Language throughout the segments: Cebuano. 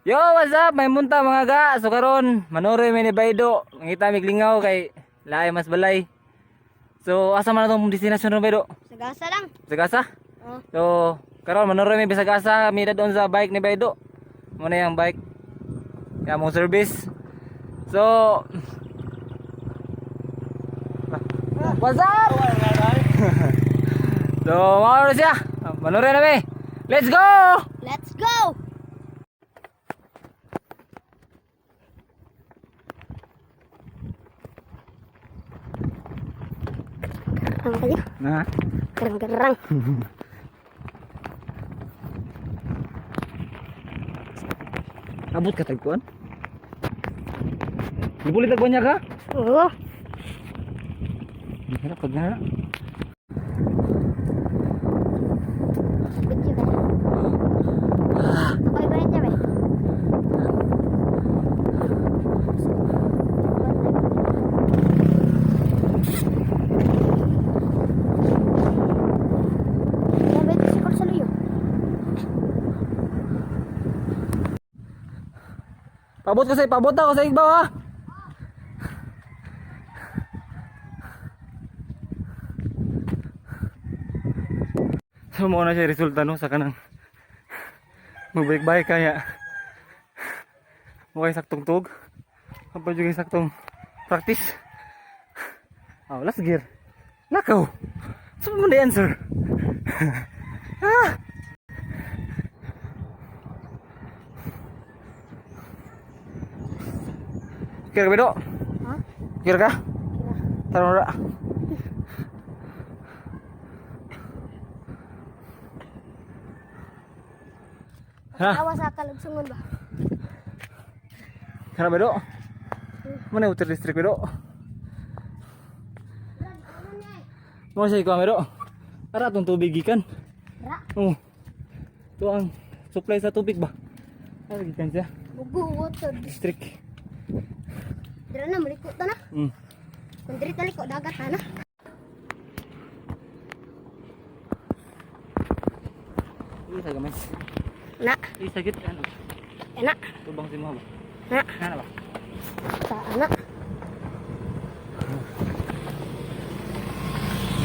Yo, what's up? May munta mga ga. So karon, manure mi ni Baydo. Mangita mig lingaw kay laay mas balay. So asa man atong destinasyon ron, Baydo? Sagasa lang. Sagasa? Oh. So karon manure mi bisag asa mi doon sa bike ni Baydo. Mo na yung bike. Kaya mong service. So what's up? So, mga na siya. Manure na mi. Let's go! Let's go! Gerang kayo. Na. Gerang-gerang. Abot ka tagkuan? Gibulit tagkuan niya ka? Oo. Hirap pag na. Video ka. Ako ibahin niya ba? Kaya ba ito sikol sa luyo? Pabot ko sa pabot ako sa igbaw ha. So mo na siya resulta no sa kanang magbike-bike kaya mukha saktong tug. Ang pa yung saktong practice. Oh, last gear. Nakaw. So mo na answer. Ah! Kira ka, Bedo? Ha? Kira ka? Tara na. Ha? Awa sa kalugsungon ba? Tara, Bedo. Mana yung Water District, Bedo? Mo siya ikaw, Bedo. Ara atong tubig gikan. Ra. Oh. Ito ang supply sa tubig ba? Ara gikan siya. Bugo water. District. Dira na maliko ta na. Kung diri taliko dagat ta na. Isa gamay. Na. Isa git ano. Ana. Tubang si mo ba? Na. Ano ba? Sa ana.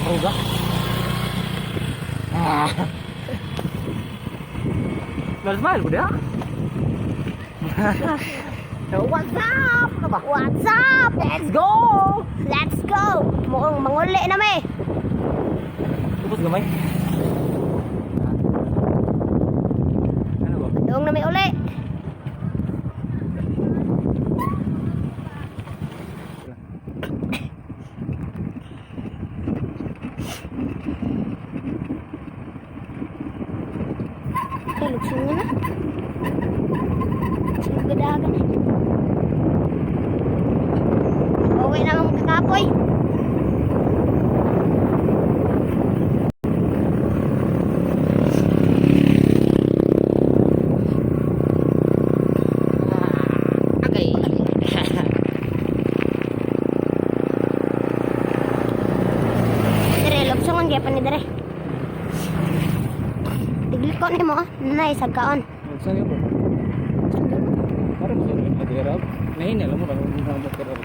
Ruga. Ah. Smile smile ko dia. So, what's up? Ano ba? What's up? Let's go! Let's go! Mukhang manguli na may. Tapos gamay. Ano ba? Doong na may uli. Ay, luksun niya na. Luksun gadagan eh. Okay na akong kakapoy. Okay. Dire, luksungon kaya pa ni dire. Tigliko ni mo ah. Nanay, sagkaon. Saan yun po? Parang sa inyo, nag-erab. Nahin, alam mo, nag-erab.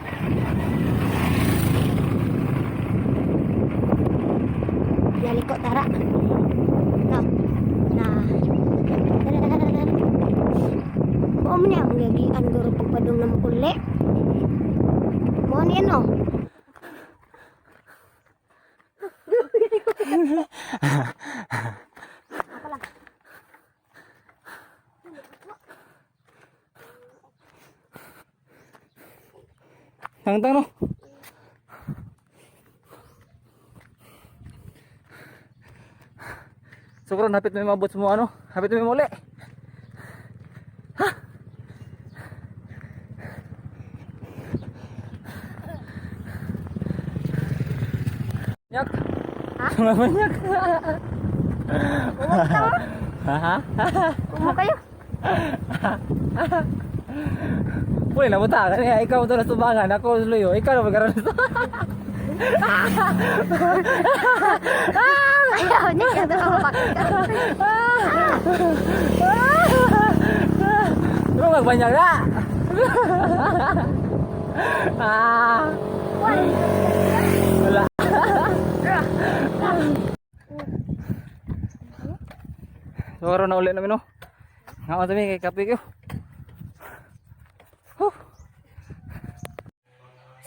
Naliko tara. No. Na. Tara, tara, tara. Mao man niya ang gagian guro pagpadung na mukuli. Mao niya no. Ako lang. Tangtang no. So karon hapit may mabot mo ano? Hapit may muli. Ha? Nyak. Ha? Manyak. Ha? Kumo kayo. Puli na buta kaniya ikaw to na subangan ako luyo ikaw na magkaroon sa Ayaw niya ka daw. Bro, Magbanyag na. Ah. Wala. So karon na ulit namin, no. Nga sa mi kay kape kayo. Huh.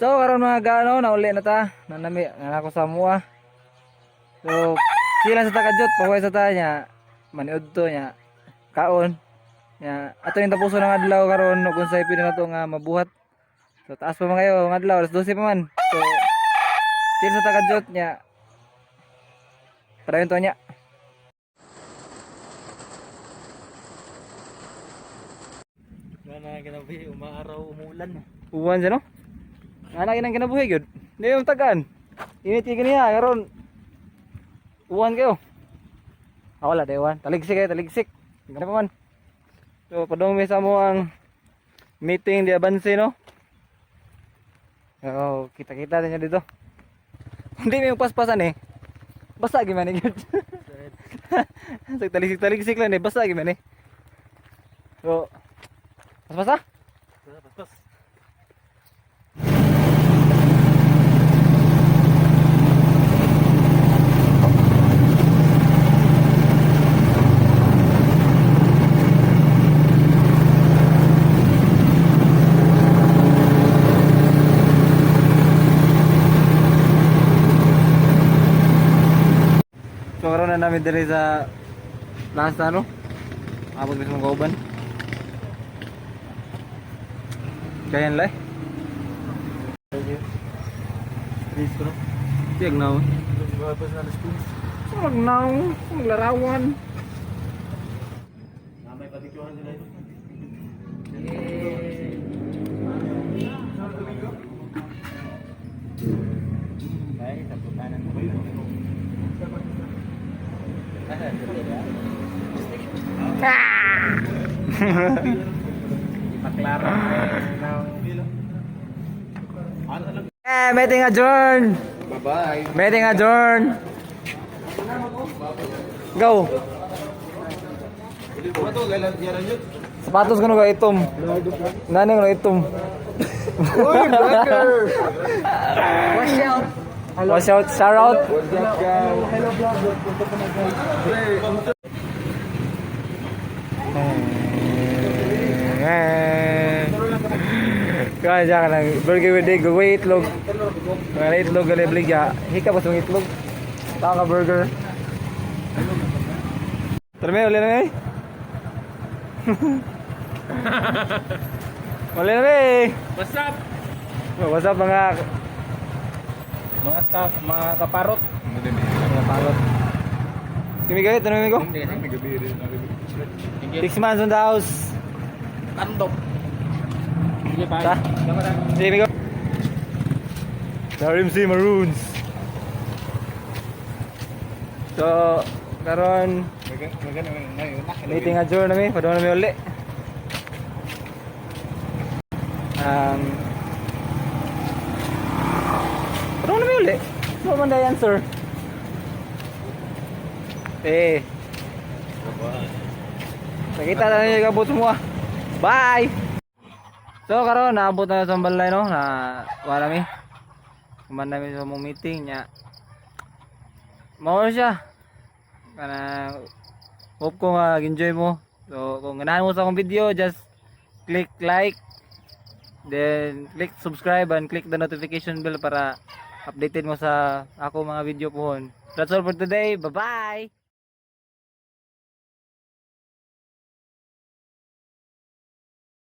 So karon mga gano na uli na ta. Nanami nga ako sa mua. So sila sa takajot pahuway sa ta nya maniud to nya kaon nya ato yung tapuso ng adlaw karon ug unsay pwede nato nga mabuhat. So taas pa man kayo ang adlaw, alas 12 pa man. So chill sa takajot nya. Padayon to nya. Wala na kinabuhi, umaaraw, umulan. Uwan siya, no? Nga na kinang kinabuhi gyud. Hindi yung tagaan. Init kay kaniya karon. Uwan kayo. Ah, wala dewan. Taligsik kayo, taligsik. Ganun pa man. So padung mi sa mo ang meeting di Abanse, no? Oo, kita-kita din niya dito. Hindi may paspasan eh. Basa gyud man eh, gyud. So, taligsik-taligsik lang eh. Basa gyud man eh. So, paspas ah? Paspas. So karon na namin diri sa plaza, no. Abot mismo kauban. Kayan lai. Please ko no? Tiyag na. Lumabas na alas 15. Sa magnaw, sa maglarawan. May patikyohan sila ito. Ay, sabutanan mo. Ipaklaro. Eh, meeting adjourned. Bye-bye. Meeting adjourned. Go. Sapatos ko ka itom. Nani ko itom. Uy, vlogger! Watch out. Watch out. Shout out. What's up, guys? Hello, vlogger. Punta pa na, guys. Kaya siya ka ng burger with egg, way itlog. Mga itlog, gali bligya. Hika pa sa mga itlog. Tao ka burger. Tara may, uli na may. Uli na may. What's up? What's up mga Mga staff, mga kaparot. mga parot. Kimi gawit, ano ko? 6 months on the house. Tandok. Sige, bye. Ta? Sige, Migo. The RMC Maroons. So, karon meeting adjourn na mi, padung na mi uli. Padung na mi uli. So man the answer. Eh. Nakita na ninyo kabot mo ah. Bye. So karon naabot na sa balay, no, na wala mi. Kuman namin sa mong meeting nya. Mao siya. Kana hope ko nga enjoy mo. So kung ganahan mo sa akong video, just click like, then click subscribe and click the notification bell para updated mo sa ako mga video pohon. That's all for today. Bye-bye.